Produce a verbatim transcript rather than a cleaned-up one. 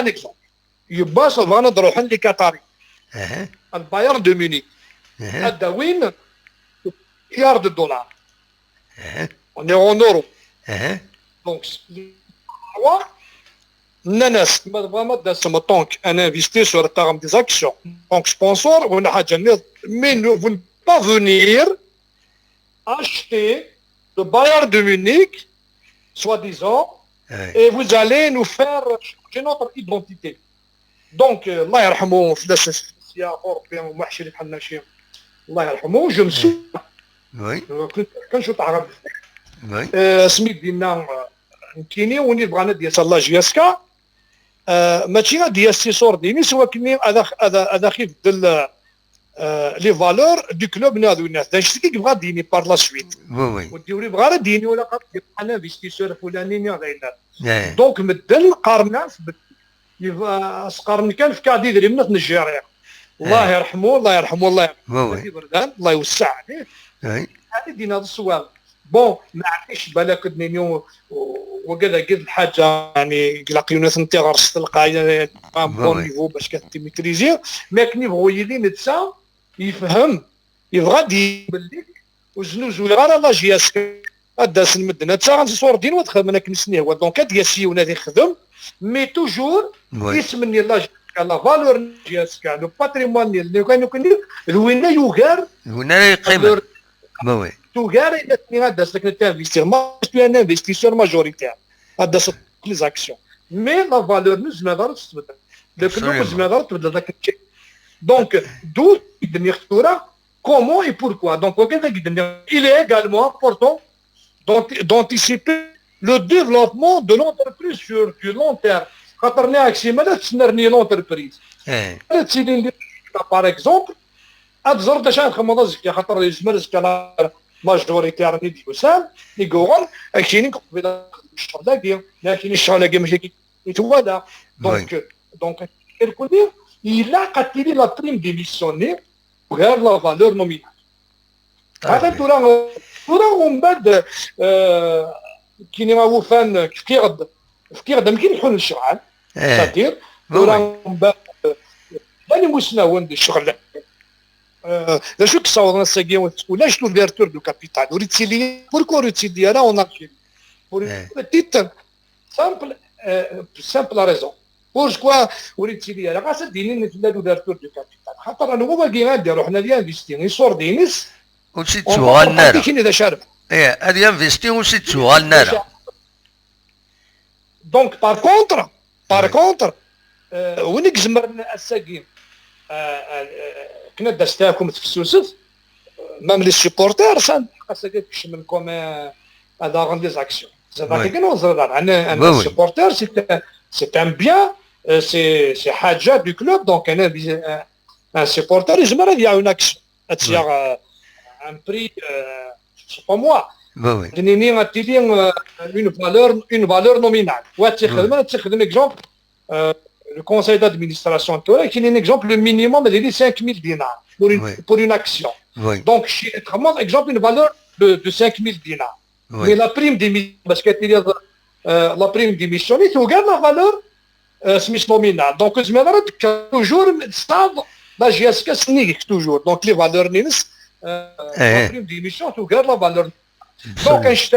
un exemple. Yiwwas bɣan ad ruḥen les Qataris. Aha. Al Bayern de Munich. Aha. Ad d-awin milliard de dollars. Aha. On est en euros. Aha. Donc, les trois, nnan-as, ma tebɣam ad d-tasem en tant qu'un investisseur, ad taɣem des actions, en tant que sponsor, wala ḥaǧa nniḍen. Mais ne, vous ne pouvez pas venir acheter le Bayern de Munich, soi-disant, et vous allez nous faire changer notre identité. Donc, euh, الله يرحمه فلاس السياق أوروبي ومحشي الحناشي. الله يرحمه، je me souviens. Oui. كنت كنشوط عرب. Oui. آه، سميت دينا، آه، نكيني وني بغانا ديال لا جي اس كا. آه، ماشي غادي يا سي صور ديني سوا كني هذا هذا هذا خيف دل آه، les valeurs du club ناض والناس داك الشيء كيبغى ديني par la suite. Oui, oui. وديوري بغا راه ديني ولا قال انا انفستيسور فلاني ني غير. Donc مدن قارنا في بد-، يف-، آه، سقارن كان في كادي دري من نيجيريا. الله يرحمه، الله يرحمه، الله يرحمه. Oui, oui. هادي بردان، الله يوسع عليه. Oui. هذه دينا هذا الصواب. بون، معليش، بالك دنينيو وكذا قد الحاجه يعني قلقيونات نتي غرس تلقى بون نيفو باش كتميتريزي. مي كني بغو يلي نتسا يفهم، يبغى دي بلي وزنوزو غير لا جي اس كا. هاد داس المدن هاد ساعه صور دين وتخدم انا كنسني هو دونك هاد ياسيون هادي خدم. مي توجور يسمني لا جي اس كا، لا فالور جي اس كا، لو باتريموان ديال لو كان يكون لوينا يوغار. لوينا يقيم. Valeur. Oui, oui. Tugar الا تني غادا سلك نتانفيستير ما، تو ان انفستيسور ماجوريتير. هذا سوق لي زاكسيون. مي لا فالور نو زميضه تتبدل. لو كلوب زميضه تتبدل داك الشيء. دونك دو دنيا خطوره كومون اي بوركوا. دونك وكذا قد، il est également important d'anti-, d'anticiper le développement de l'entreprise sur du long terme. خاطر ني عكسي ما لا تسنرني لونتربريز. ايه. لا تسيدي، باغ اكزومبل، هاد الزرد اش غنخمم هذا زكي، خاطر يزمر زكي انا ماجوريتير ني ديوسان، ني كوغون، اكشيني قبيله الشغل هاكي، لكن الشغل هاكي ماشي كي يتوالا. دونك، دونك، كيكون الا قتلي لا بريم ديميسيوني، وغير لا فالور نومينال. هذا ترى، ترى ومن بعد، آه، كيني راهو فان كتيغد، كتيغد مكين يحل الشغل. ايه. ساتير، وي، وي. وراه من بعد، آه، ثاني مسنا هو ندير الشغل. آه، لا شو كصور الساقي ولاش لوفيرتور دو كابيتال وريتسيلي بوركو ريتسيلي انا اون ارشيف بور ايه. تيت سامبل، آه، سامبل ريزون. بوركوا وريتسيلي انا خاص ديني نتلا لوفيرتور دو كابيتال خاطر انا هو باقي غادي نروح انا ديال انفيستي يصور دينيس. وشي تشوغال نارا. كاين اذا شارب ايه هذه انفيستي وشي تشوغال نارا. دونك، باغ كونتر، باغ كونتر، آه، وين يزمر الساقين؟ آه، آه، آه، كنا داس تاعكم تفسوسف، مام لي سيبورتير، سان، خاصك تكشم من كوم، آه، هذا غن دي زاكسيون. زعما كي نوصل هذا، انا، انا سيبورتير، سي، سي ان بيان، آه، سي، سي حاجه دو كلوب، دونك انا، آه، ان سيبورتير يزمر هذا يعاون اكشن. هاد الشيء، آه، ان بري، آه، سي با موا. وي، وي. دنيني غاتيلي، آه، اون فالور، اون فالور نومينال. وغاتخدم، غاتخدم اكزومبل، آه، لو كونساي دادمينستراسيون تورا كاين ان اكزومبل، لو مينيموم هذه لي خمسة آلاف دينار بور اون، وي. بور اون اكسيون. وي. دونك شي تخمم اكزومبل اون فالور دو، دو خمسة آلاف دينار. وي. مي لا بريم ديميسيون، باش كتيري، آه، لا بريم ديميسيون، توكال لا فالور، آه، سميت نومينال. دونك زميض راه ديك توجور تصاب لا جي اس كا سنيك توجور. دونك لي فالور نينس، آه، ايه. لا بريم ديميسيون توكال لا فالور. دونك